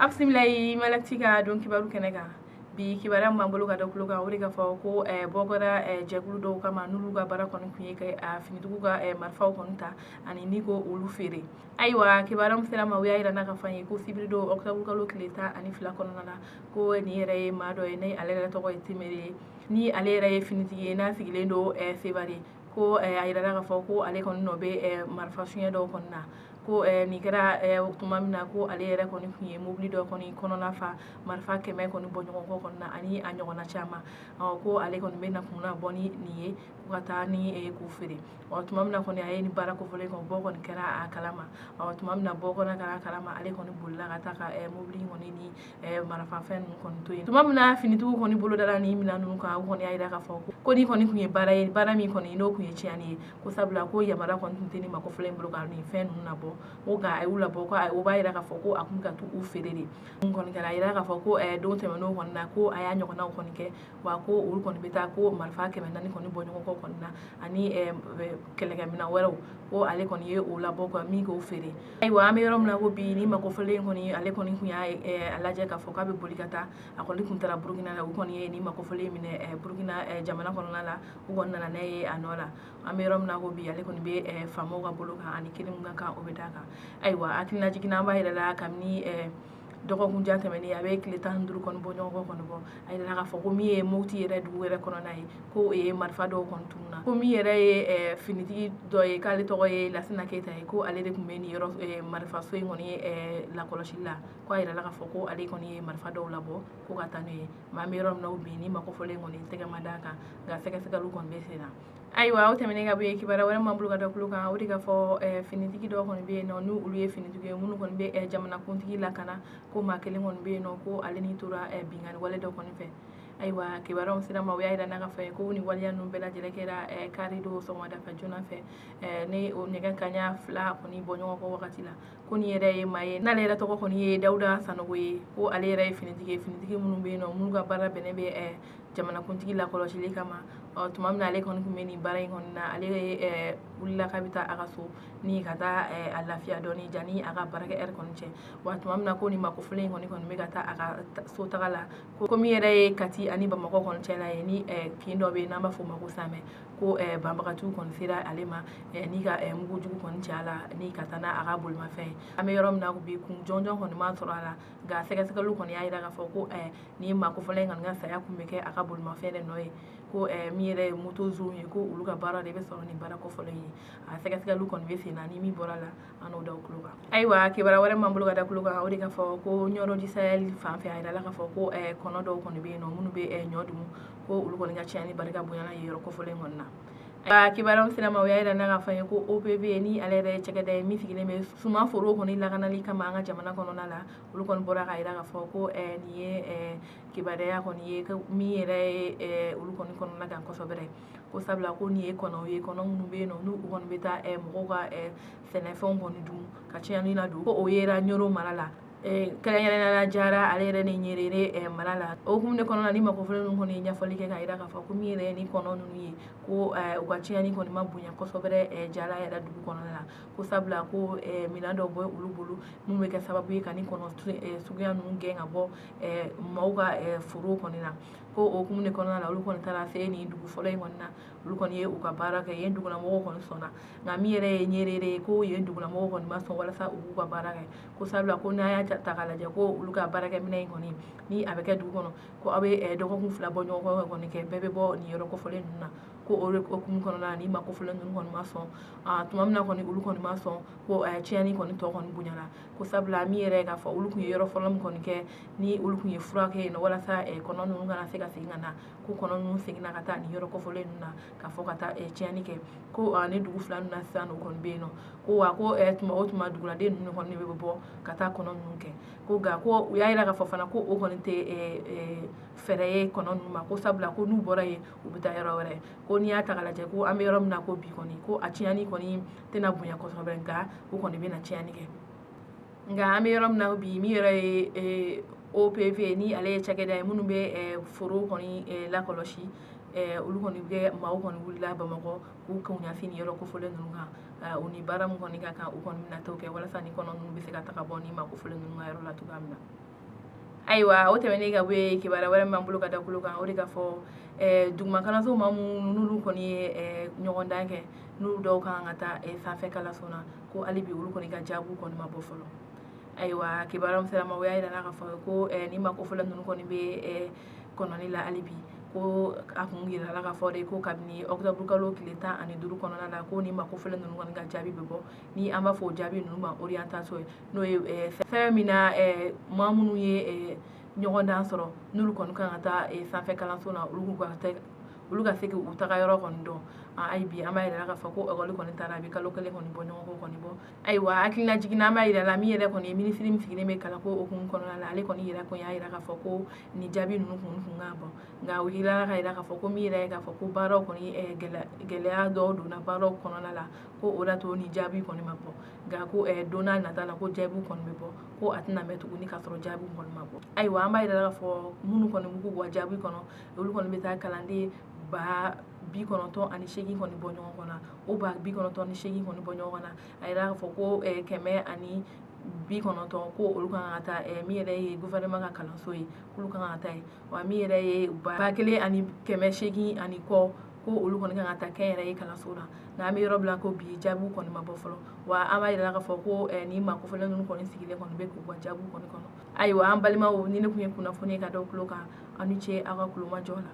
Bisimila i Malactu ka don kibaru kɛnɛ kan. Bi kibaruya min b'an bolo ka da tulo kan, o de ka fɔ ko bɔ kɛra jɛkulu dɔw kama, n'olu ka baara kɔni tun ye ka finitigiw ka marifaw kɔni ta ani ni ko olu feere. Ayiwa, kibaruya min sera ma, o y'a yira n'a ka fɔ an ye ko sibiri don, octobre kalo tile 12 kɔnɔna na, ko nin yɛrɛ ye maa dɔ ye, ni ale yɛrɛ tɔgɔ ye Timere ye, ni ale yɛrɛ ye finitigi ye, n'a sigilen don Sevare. Ko a yirala k'a fɔ ko ale kɔni nɔ bɛ marifa suɲɛ dɔw kɔni na. Ko nin kɛra tuma min na, ko ale yɛrɛ kɔni tun ye mobili dɔ kɔni kɔnɔna fa marifa 100 kɔni bɔ ɲɔgɔn kɔ kɔni na ani a ɲɔgɔnna caman. Ko ale kɔni bɛ na kun na bɔ ni nin ye ko ka taa ni k'u feere. Ɔ, tuma min na kɔni a ye nin baara kofɔlen kɔni, bɔ kɔni kɛra a kalama. Ɔ, tuma min na bɔ kɔni kɛra a kalama, ale kɔni bolila ka taa ka mobili kɔni ni marafafɛn ninnu kɔni to yen. Tuma min na finitigiw kɔni bolo dara ni minɛn ninnu kan, u kɔni y'a jira k'a fɔ ko nin kɔni tun ye baara ye, baara min kɔni n'o tun ye tiɲɛni ye, ko sabula ko yamaruya kɔni tun tɛ nin ma kofɔlen bolo ka nin fɛn ninnu labɔ. Ko nka a y'u labɔ, ko o b'a jira k'a fɔ ko a tun bɛ ka t'u feere de. Mun kɔni kɛra, a yira k'a fɔ ko don tɛmɛnenw kɔni na, ko a y'a ɲɔgɔnnaw kɔni kɛ wa, ko olu kɔni bɛ taa ko marifa 400 kɔni bɔ ɲɔgɔn kɔ kɔni na ani kɛlɛkɛminɛn wɛrɛw, ko ale kɔni ye o labɔ ka min k'o feere. Ayiwa, an bɛ yɔrɔ min na ko bi, ni makofɔlen kɔni, ale kɔni tun y'a lajɛ k'a fɔ k'a bɛ boli ka taa. A kɔni tun taara Burukina la. U kɔni ye ni makofɔlen minɛ Burukina jamana kɔnɔna la, u kɔni nana n'a ye a nɔ la. An bɛ yɔrɔ min na ko bi, ale kɔni bɛ faamaw ka bolo kan ani kelen min ka kan, o bɛ d'a kan. Ayiwa, hakilina jiginna, an b'a yɛrɛ la kabini dɔgɔkun jan tɛmɛnen, a bɛ tile 15 kɔni bɔ ɲɔgɔn kɔ kɔni bɔ. A yirala k'a fɔ ko min ye Mopti yɛrɛ dugu yɛrɛ kɔnɔna ye, ko o ye marifa dɔw kɔni tununna. Ko min yɛrɛ ye finitigi dɔ ye, k'ale tɔgɔ ye Lasina Keyita ye, ko ale de tun bɛ nin yɔrɔ marifaso in kɔni lakɔlɔsili la. Ko a yirala k'a fɔ ko ale kɔni ye marifa dɔw labɔ ko ka taa n'o ye. Maa, an bɛ yɔrɔ min na bi, ni makofɔlen kɔni tɛgɛ ma d'a kan, nka sɛgɛsɛgɛliw kɔni bɛ sen na. Ayiwa, o tɛmɛnen ka bɔ yen, kibaruya wɛrɛ m'an bolo ka da tulo kan, o de ka fɔ finitigi dɔw kɔni bɛ yen nɔ, n'u olu ye finitigi ye minnu kɔni bɛ jamanakuntigi lakana, ko maa kelen kɔni bɛ yen nɔ, ko ale ni tora binkanni wale dɔ kɔni fɛ. Ayiwa, kibaruyaw sera ma, o y'a yira n'a ka fɔ ye ko ni waleya ninnu bɛɛ lajɛlen kɛra kari don sɔgɔmada fɛ joona fɛ, ni o nɛgɛ kanɲɛ 2 kɔni bɔ ɲɔgɔn kɔ wagati la. Ko nin yɛrɛ ye maa ye, n'ale yɛrɛ tɔgɔ kɔni ye Dawuda Sanogo ye, ko ale yɛrɛ ye finitigi ye, finitigi minnu bɛ yen nɔ, minnu ka baara bɛnnen bɛ jamanakuntigi lakɔlɔsili kama. Ɔ, tuma min na ale kɔni tun bɛ nin baara in kɔni na, ale wulila k'a bɛ taa a ka so ni ka taa a lafiya dɔɔni janni a ka baarakɛ ɛri kɔni cɛ. Wa tuma min na ko nin makofɔlen in kɔni bɛ ka taa a ka so taga la, ko min yɛrɛ ye Kati ani Bamakɔ kɔni cɛla ye, ni kin dɔ bɛ yen n'an b'a fɔ o ma ko Samɛ, ko banbagatiw kɔni sera ale ma ni ka mugujugu kɔni ci a la ni ka taa n'a a ka bolimafɛn ye. An bɛ yɔrɔ min na bi, kun jɔnjɔn kɔni ma sɔrɔ a la, nka sɛgɛsɛgɛliw kɔni y'a jira k'a fɔ ko ni makofɔlen in kɔni ka saya kun bɛ kɛ a ka bolimafɛn de nɔ ye. Ko min yɛrɛ ye moto zon ye, ko olu ka baara de bɛ sɔrɔ nin baara kɔfɔlen ye. A sɛgɛsɛgɛliw kɔni bɛ sen na, ni min bɔra la, an n'o da o tulo kan. Ayiwa, kibaruya wɛrɛ m'an bolo ka da tulo kan, o de ka fɔ ko Ɲɔrɔ du Sahel fan fɛ, a yirala k'a fɔ ko kɔnɔ dɔw kɔni bɛ yen nɔ minnu bɛ ɲɔ dun, ko olu kɔni ka tiɲɛni barika bonyana yen yɔrɔ kofɔlen kɔni na. Kibaruya sera ma, o y'a yira n'a ka fɔ ye ko OPV, ni ale yɛrɛ ye cakɛda ye min sigilen bɛ suman foro kɔni lakanali kama an ka jamana kɔnɔna la, olu kɔni bɔra k'a yira k'a fɔ ko nin ye kibaruya kɔni ye min yɛrɛ ye olu kɔni kɔnɔna kan kosɛbɛ. Ko sabula ko nin ye kɔnɔw ye, kɔnɔ minnu bɛ yen nɔ, n'u kɔni bɛ taa mɔgɔw ka sɛnɛfɛnw kɔni dun ka tiɲɛni na don. Ko o yera Ɲɔrɔ mara la, kɛrɛnkɛrɛnnenya la Jara ale yɛrɛ ni Ɲerere mara la. O hukumu de kɔnɔna na, ni makofɔlen ninnu kɔni ye ɲɛfɔli kɛ k'a jira k'a fɔ ko min yɛrɛ ye ni kɔnɔ ninnu ye, ko u ka tiɲɛni kɔni ma bonya kosɛbɛ Jara yɛrɛ dugu kɔnɔna la. Ko sabula ko minɛn dɔw bɛ olu bolo min bɛ kɛ sababu ye ka ni kɔnɔ suguya ninnu gɛn ka bɔ maaw ka foro kɔni na. Ko o hukumu de kɔnɔna la, olu kɔni taara se nin dugu fɔlɔ in kɔni na, olu kɔni ye u ka baara kɛ yen, dugulamɔgɔw kɔni sɔnna. Nka min yɛrɛ ye Ɲerere ye, ko yen dugulamɔgɔw kɔni ma sɔn walasa u k'u ka baara kɛ. Ko sabula ko n'a y'a ta k'a lajɛ, ko olu ka baarakɛminɛn in kɔni, ni a bɛ kɛ dugu kɔnɔ, ko aw bɛ dɔgɔkun 2 bɔ ɲɔgɔn kɔ kɔni kɛ, bɛɛ bɛ bɔ nin yɔrɔ kofɔlen ninnu na. Ko o de hukumu kɔnɔna na, ni makofɔlen ninnu kɔni ma sɔn. Tuma min na kɔni olu kɔni ma sɔn, ko tiɲɛni kɔni tɔ kɔni bonyana. Ko sabula min yɛrɛ k'a fɔ olu tun ye yɔrɔ fɔlɔ min kɔni kɛ, ni olu tun ye fura kɛ yen nɔ walasa kɔnɔ ninnu kana se ka segin ka na, ko kɔnɔ ninnu seginna ka taa nin yɔrɔ kofɔlen ninnu na k'a fɔ ka taa tiɲɛni kɛ. Ko ni dugu fila ninnu na sisan, o kɔni bɛ yen nɔ. Ko wa ko tuma o tuma, duguladen ninnu kɔni de bɛ bɔ ka taa kɔnɔ ninnu kɛ. Ko nka ko u y'a jira k'a fɔ fana ko o kɔni tɛ fɛɛrɛ ye kɔnɔ ninnu ma. Ko sabula ko n'u bɔra yen, u bɛ taa yɔrɔ wɛrɛ. Ko n'i y'a ta k'a lajɛ, ko an bɛ yɔrɔ min na ko bi kɔni, ko a tiɲɛni kɔni tɛna bonya kosɛbɛ, nka u kɔni bɛna tiɲɛni kɛ. Nka an bɛ yɔrɔ min na bi, min yɛrɛ ye OPV, ni ale ye cakɛda ye minnu bɛ foro kɔni lakɔlɔsi, olu kɔni bɛ maaw kɔni wulila Bamakɔ k'u kun ɲɛsin nin yɔrɔ kofɔlen ninnu kan. U ni baara min kɔni ka kan, u kɔni bɛna t'o kɛ walasa ni kɔnɔ ninnu bɛ se ka taga bɔ ni maa kofɔlen ninnu ka yɔrɔ la cogoya min na. Ayiwa, o tɛmɛnen ka bɔ yen, kibaruya wɛrɛ min b'an bolo ka da tulo kan, o de ka fɔ duguma kalanso maa minnu n'olu kɔni ye ɲɔgɔndan kɛ, n'olu dɔw kan ka taa sanfɛ kalanso na, ko hali bi olu kɔni ka jaabiw kɔni ma bɔ fɔlɔ. Ayiwa, kibaruya min sera ma, o y'a yira k'a fɔ ko ni maa kofɔlen ninnu kɔni bɛ kɔnɔni la hali bi. Ko a kun yirala k'a fɔ de ko kabini octobre kalo tile 15 kɔnɔna la, ko ni maa kofɔlen ninnu kɔni ka jaabi bɛ bɔ, ni an b'a fɔ o jaabi ninnu ma orientation ye, n'o ye fɛn min na maa minnu ye ɲɔgɔndan sɔrɔ, n'olu kɔni kan ka taa sanfɛ kalanso na, olu ka se k'u taga yɔrɔ kɔni dɔn. Ayi, bi an b'a yira k'a fɔ ko ekɔli kɔni taara, a bɛ kalo 1 kɔni bɔ ɲɔgɔn kɔ kɔni bɔ. Ayiwa, hakilina jiginna, an b'a yira la min yɛrɛ kɔni ye minisiri min sigilen bɛ kalanko hukumu kɔnɔna la, ale kɔni yɛrɛ kɔni y'a yira k'a fɔ ko nin jaabi ninnu kun ka bɔ. Nka u yirala ka yira k'a fɔ ko min yɛrɛ ye k'a fɔ ko baaraw kɔni gɛlɛya dɔw donna baaraw kɔnɔna la, ko o de to ni jaabi kɔni ma bɔ. Nka ko don n'a nata la, ko jaabiw kɔni bɛ bɔ, ko a tɛna mɛn tuguni k'a sɔrɔ jaabiw kɔni ma bɔ. Ayiwa, an b'a yira k'a fɔ minnu kɔni b'u k'u ka jaabi kɔnɔ, olu kɔni bɛ taa kalanden 98,000 kɔni bɔ ɲɔgɔn kɔnɔ. O 98,000 kɔni bɔ ɲɔgɔn kɔnɔ, a yira k'a fɔ ko 190, ko olu kan ka taa min yɛrɛ ye gouvernement ka kalanso ye, k'olu kan ka taa yen. Wa min yɛrɛ ye 1800 ani kɔ, ko olu kɔni kan ka taa kɛnyɛrɛye kalanso la. Nka an bɛ yɔrɔ bila ko bi jaabiw kɔni ma bɔ fɔlɔ. Wa an b'a yira k'a fɔ ko nin maa kofɔlen ninnu kɔni sigilen kɔni bɛ k'u ka jaabiw kɔni kɔnɔ. Ayiwa, an balimaw, ni ne tun ye kunnafoni ye ka da tulo kan, aw ni ce aw ka kulomajɔ la.